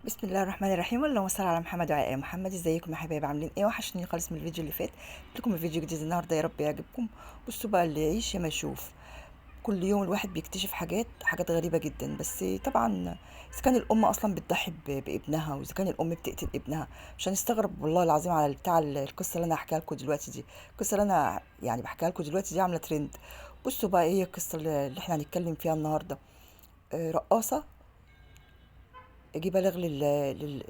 بسم الله الرحمن الرحيم، اللهم صل على محمد وعلى ال محمد. ازيكم يا حبايب؟ عاملين ايه؟ وحشني خالص من الفيديو اللي فات. جبت لكم الفيديو جديد النهارده، يا رب يعجبكم. بصوا بقى، اللي يعيش يا ما يشوف. كل يوم الواحد بيكتشف حاجات غريبة جدا. بس طبعا اذا كان الام اصلا بتضحي بابنها، واذا كان الام بتقتل ابنها، مش هنستغرب والله العظيم على بتاع القصة اللي انا هحكيها لكم دلوقتي دي. القصة اللي انا يعني بحكيها لكم دلوقتي دي عامله ترند. بصوا بقى، ايه القصة اللي احنا هنتكلم فيها النهارده؟ رقاصه جه بلغ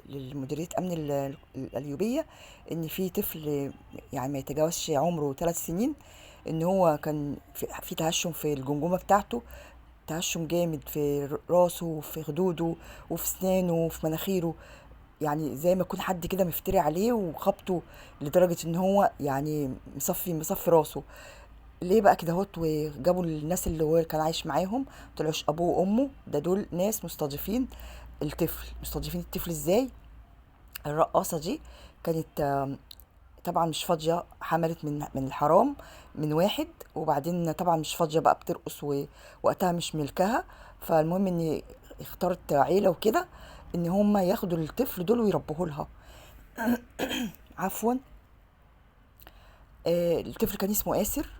للمديرية أمن القليوبية إن في طفل يعني ما يتجاوزش عمره 3 سنين، إن هو كان في تهشم في الجمجمة بتاعته، تهشم جامد في راسه وفي خدوده وفي سنانه وفي مناخيره، يعني زي ما يكون حد كده مفتري عليه وخبطه لدرجة إن هو يعني مصفي راسه. ليه بقى كده هوت؟ وجابوا الناس اللي هو كان عايش معاهم، طلعوش ابوه وامه، ده دول ناس مستضيفين الطفل. مستضيفين الطفل ازاي؟ الرقاصه دي كانت طبعا مش فاضية، حملت من الحرام من واحد، وبعدين طبعا مش فاضية بقى، بترقص ووقتها مش ملكها. فالمهم ان اختارت عيله وكده ان هم ياخدوا الطفل دول ويربوه لها. عفوا، الطفل كان اسمه آسر.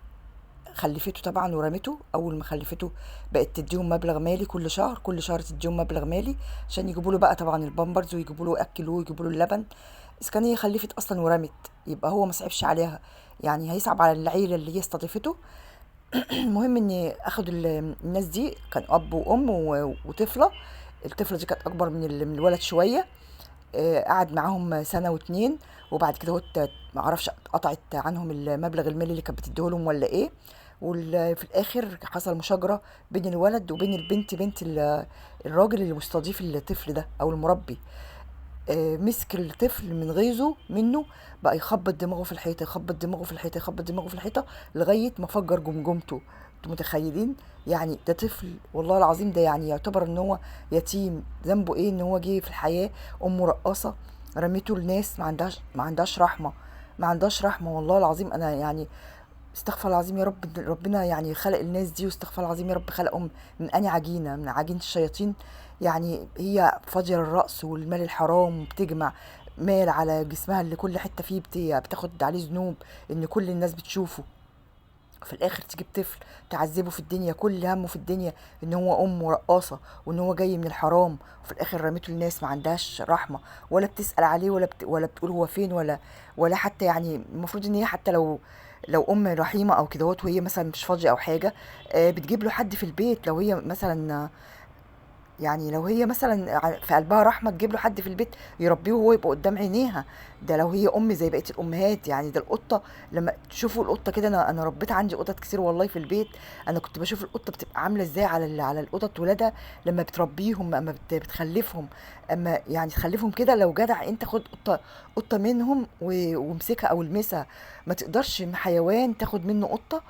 خلفته طبعا ورمته. اول ما خلفته بقت تديهم مبلغ مالي كل شهر، كل شهر تديهم مبلغ مالي عشان يجيبوا له بقى طبعا البامبرز، ويجيبوا له اكلوه ويجيبوا له اللبن. اذا كان هي خلفت اصلا ورمت، يبقى هو ما صعبش عليها، يعني هيصعب على العيلة اللي هي استضيفته. المهم ان اخدوا الناس دي، كان اب وام وطفله. الطفلة دي كانت اكبر من الولد شوية. قعد معاهم سنة واتنين، وبعد كده هوت ما اعرفش قطعت عنهم المبلغ المالي اللي كانت بتديه لهم ولا ايه. وفي الاخر حصل مشاجره بين الولد وبين البنت، بنت الراجل اللي مستضيف الطفل ده او المربي. مسك الطفل من غيظه منه، بقى يخبط دماغه في الحيطة، يخبط دماغه في الحيطة، يخبط دماغه في الحيطة، لغاية ما فجر جمجمته. انتوا متخيلين؟ يعني ده طفل والله العظيم، ده يعني يعتبر ان هو يتيم. ذنبه ايه ان هو جه في الحياة امه رقاصه رميته لناس ما عندهاش رحمه، ما عندهاش رحمه والله العظيم. انا يعني استغفر العظيم يا رب، ربنا يعني خلق الناس دي، واستغفر العظيم يا رب خلقهم من اني عجينه، من عجينه الشياطين. يعني هي فاضية للرقص والمال الحرام، وبتجمع مال على جسمها اللي كل حتة فيه بتاخد عليه ذنوب ان كل الناس بتشوفه. في الاخر تجيب طفل تعذبه في الدنيا، كل همه في الدنيا ان هو امه رقاصه وان هو جاي من الحرام، وفي الاخر رميته لناس ما عندهاش رحمه، ولا بتسال عليه ولا بتقول هو فين، ولا حتى يعني المفروض ان هي حتى لو ام رحيمه او كده وهي مثلا مش فاضية او حاجة، بتجيب له حد في البيت. لو هي مثلا يعني لو هي مثلا في قلبها رحمه تجيب له حد في البيت يربيه وهو يبقى قدام عينيها. ده لو هي ام زي بقية الامهات. يعني ده القطة لما تشوفوا القطة كده، انا ربيت عندي قطط كتير والله في البيت، انا كنت بشوف القطة بتبقى عامله ازاي على القطط ولادها لما بتربيهم، اما بتخلفهم، اما يعني تخلفهم كده. لو جدع انت خد قطة منهم وامسكها او المسها. ما تقدرش حيوان تاخد منه قطة،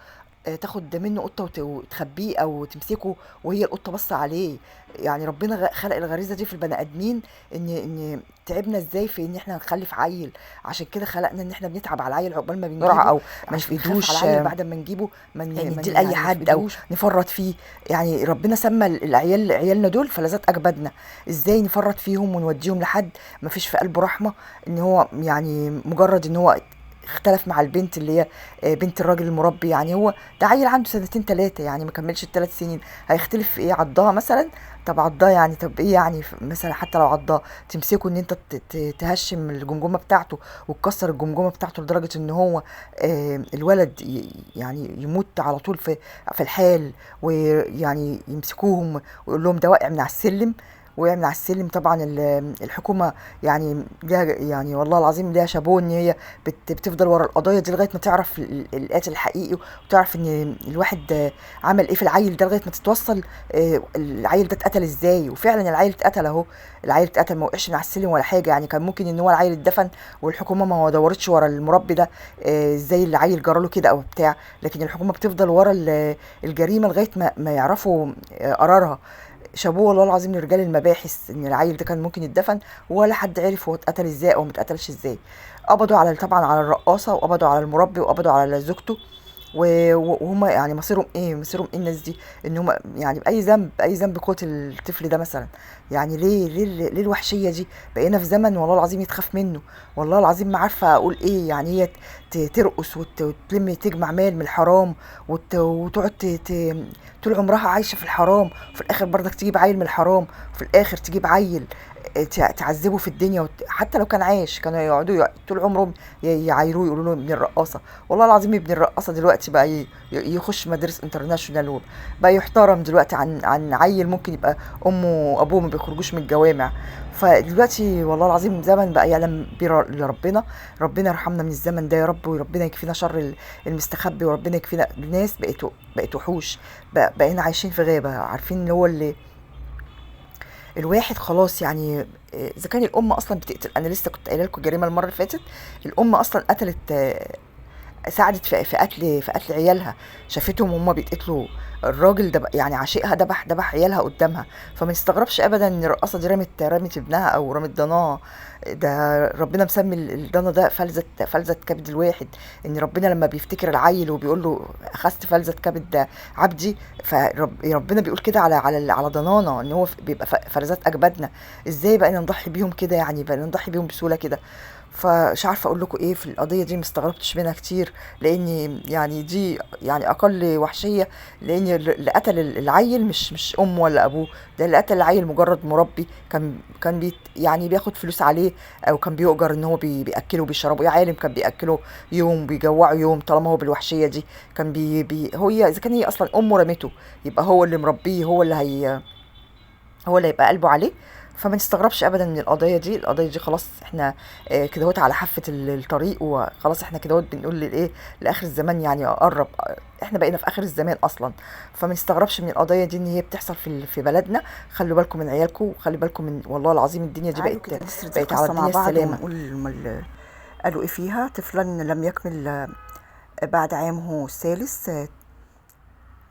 تاخد منه قطة وتخبيه او تمسكه وهي القطة بص عليه. يعني ربنا خلق الغريزة دي في البني ادمين، ان تعبنا ازاي في ان احنا نخلف عيل، عشان كده خلقنا ان احنا بنتعب على العيل عقبال ما بنجيبه، او ما نفقدوش على العيل بعد ما نجيبه، ما نديه لاي حد او نفرط فيه. يعني ربنا سمى العيال عيالنا دول فلذات اجبادنا، ازاي نفرط فيهم ونوديهم لحد ما فيش في قلبه رحمه، ان هو يعني مجرد ان هو اختلف مع البنت اللي هي بنت الراجل المربي. يعني هو ده عيل عنده سنتين 3، يعني ما كملش ال3 سنين، هيختلف في ايه؟ عضها مثلا؟ طب عضها يعني، طب ايه يعني مثلا حتى لو عضها تمسكه ان انت تهشم الجمجمة بتاعته وتكسر الجمجمة بتاعته لدرجة ان هو الولد يعني يموت على طول في الحال، ويعني يمسكوهم ويقول لهم ده واقع من على السلم، وقع من على السلم. طبعا الحكومة يعني ليها، يعني والله العظيم ليها شابوه ان هي بتفضل ورا القضايا دي لغاية ما تعرف القاتل الحقيقي، وتعرف ان الواحد عمل ايه في العيل ده، لغاية ما تتوصل العيل ده اتقتل ازاي. وفعلا العيل اتقتل اهو، العيل اتقتل ما وقعش من على السلم ولا حاجة. يعني كان ممكن ان هو العيل اتدفن والحكومة ما دورتش ورا المربي ده، ازاي العيل جراله كده او بتاع، لكن الحكومة بتفضل ورا الجريمة لغاية ما يعرفوا قرارها. شابوه والله العظيم لرجال المباحث ان العيل ده كان ممكن يتدفن ولا حد عرف هو اتقتل ازاي او ما اتقتلش ازاي. قبضوا على طبعا على الرقاصه، وقبضوا على المربي، وقبضوا على زوجته. وهم يعني مصيرهم ايه؟ مصيرهم ايه الناس دي؟ ان هم يعني باي ذنب، باي ذنب قتل الطفل ده مثلا؟ يعني ليه ليه ليه الوحشية دي؟ بقينا في زمن والله العظيم يتخاف منه، والله العظيم ما عارفه اقول ايه. يعني هي ترقص وتلم تجمع مال من الحرام، وتقعد طول عمرها عايشه في الحرام، وفي الاخر برضك تجيب عيل من الحرام، وفي الاخر تجيب عيل تعذبه في الدنيا، حتى لو كان عايش كانوا يقعدوا طول عمرهم يعايروه، يقولوا له ابن الرقاصه. والله العظيم ابن الرقاصه دلوقتي بقى يخش مدارس international، بقى يحترم دلوقتي عن عيل ممكن يبقى امه وابوه ما بيخرجوش من الجوامع. فدلوقتي والله العظيم زمن بقى يعلم بيه لربنا. ربنا يرحمنا من الزمن ده يا رب، وربنا يكفينا شر المستخبي، وربنا يكفينا. الناس بقت وحوش، بقينا عايشين في غابه، عارفين اللي هو اللي الواحد خلاص يعني. اذا كان الام اصلا بتقتل، انا لسه كنت قايله لكم جريمة المرة اللي فاتت، الام اصلا قتلت، ساعدت في قتل عيالها، شافتهم وهم بيتقتلوا، الراجل ده يعني عشيقها ذبح عيالها قدامها. فما نستغربش ابدا ان الرقاصه دي رمت ابنها او رمت ضناها. ده ربنا مسمي الضنا ده فلذة كبد الواحد، ان ربنا لما بيفتكر العيل وبيقول له اخذت فلذة كبد عبدي، فربنا بيقول كده على ضنانا ان هو بيبقى فلذات اجبادنا. ازاي بقى نضحي بيهم كده؟ يعني بقى نضحي بيهم بسهولة كده. فمش عارفه اقول لكم ايه في القضية دي، ما استغربتش منها كتير، لان يعني دي يعني اقل وحشية، لان اللي قتل العيل مش امه ولا ابوه، ده اللي قتل العيل مجرد مربي كان بيت يعني بياخد فلوس عليه، او كان بيؤجر ان هو بياكله وبيشربه. يا عالم كان بياكله يوم بيجوعه يوم، طالما هو بالوحشيه دي كان بي بي هو اذا كان هي اصلا امه رمته، يبقى هو اللي مربيه، هو اللي هيبقى قلبه عليه. فما نستغربش ابدا من القضية دي. القضية دي خلاص احنا كدهوت على حافة الطريق، وخلاص احنا كدهوت بنقول للايه لاخر الزمان، يعني قرب، احنا بقينا في اخر الزمان اصلا. فما نستغربش من القضية دي ان هي بتحصل في بلدنا. خلوا بالكم من عيالكم، وخلي بالكم من والله العظيم الدنيا دي تعالوا كده نسرد بقت على القصة مع الدنيا بعض السلامة. ونقول قالوا ايه فيها. طفلا لم يكمل بعد عامة الثالث،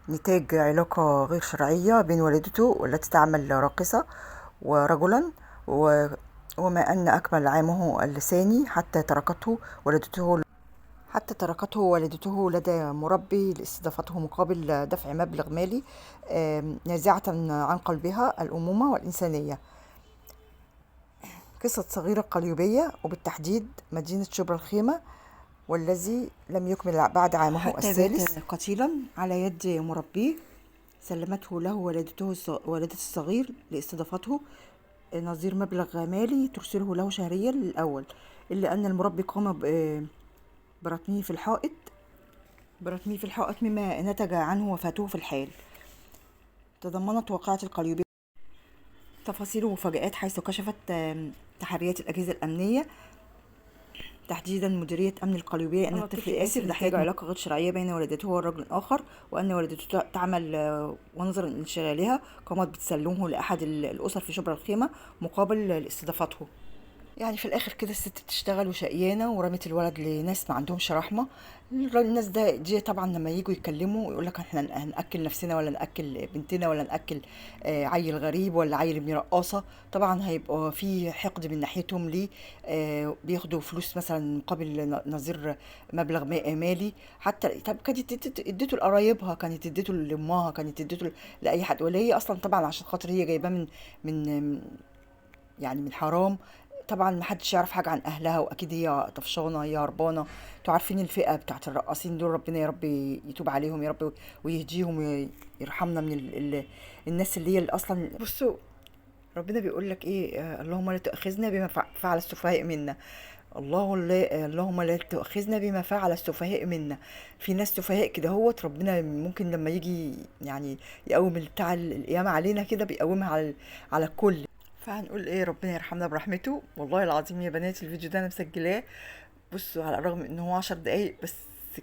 نتاج علاقة غير شرعية بين والدته والتي تعمل راقصة ورجلا، وما أن أكمل عامة اللساني حتى تركته والدته لدى مربي لاستضافته مقابل دفع مبلغ مالي، نازعة عن قلبها الأمومة والإنسانية. قصة صغيرة قليوبية، وبالتحديد مدينة شبرا الخيمة، والذي لم يكمل بعد عامة حتى بات الثالث قتيلا على يد مربيه سلمته له والدته الصغير لاستضافته نظير مبلغ مالي ترسله له شهريا للأول، إلا أن المربي قام برتمه في الحائط مما نتج عنه وفاته في الحال. تضمنت واقعة القليوبية تفاصيل ومفاجآت، حيث كشفت تحريات الأجهزة الأمنية تحديدا مديرية أمن القليوبية أن أما الطفل الطفل آسر آسر ضحية نتاج علاقة غير شرعية بين والدته والرجل الآخر، وأن والدته تعمل، ونظرا لانشغالها قامت بتسلمه لأحد الأسر في شبرا الخيمة مقابل لاستضافته. يعني في الآخر كده الست بتشتغل وشقيانة ورمت الولد لناس ما عندهمش رحمة. الناس دي طبعا لما يجوا يتكلموا يقول لك احنا هنأكل نفسنا ولا نأكل بنتنا ولا نأكل، عيل غريب ولا عيل ابن رقاصة. طبعا هيبقى في حقد من ناحيتهم ليه، بياخدوا فلوس مثلا مقابل نظير مبلغ مالي. حتى طب كانت اديته لقرايبها، كانت اديته لامها، كانت اديته لاي حد، ولا هي اصلا طبعا عشان خاطر هي جايباه من حرام. طبعا ما حدش يعرف حاجة عن اهلها، واكيد هي طفشانة، هي هربانه. انتوا عارفين الفئة بتاعت الرقاصين دول، ربنا يا رب يتوب عليهم يا رب ويهديهم ويرحمنا من الناس اللي هي اللي اصلا. بصوا ربنا بيقول لك ايه، اللهم لا تؤاخذنا بما فعل السفهاء منا. اللهم لا تؤاخذنا بما فعل السفهاء منا. في ناس سفهاء كده هوت، ربنا ممكن لما يجي يقوم بتاع القيامة علينا كده بيقومها على الكل. فهنقول ايه، ربنا يرحمنا برحمته. والله العظيم يا بنات الفيديو ده انا مسجلاه، بصوا على الرغم ان هو 10 دقايق بس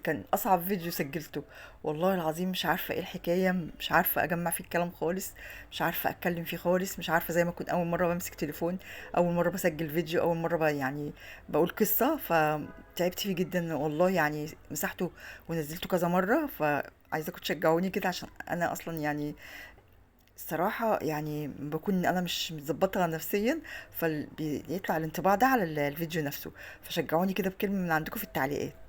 كان اصعب فيديو سجلته والله العظيم. مش عارفه ايه الحكاية، مش عارفه اجمع فيه الكلام خالص، مش عارفه اتكلم فيه خالص، مش عارفه زي ما كنت اول مرة بمسك تليفون، اول مرة بسجل فيديو، اول مرة بقول قصة، فتعبت فيه جدا والله. مسحته ونزلته كذا مرة، فعايزاكم تشجعوني كده عشان انا اصلا الصراحة بكون أنا مش متظبطة نفسيا، فبيطلع الانطباع ده على الفيديو نفسه. فشجعوني كده بكلمة من عندكم في التعليقات.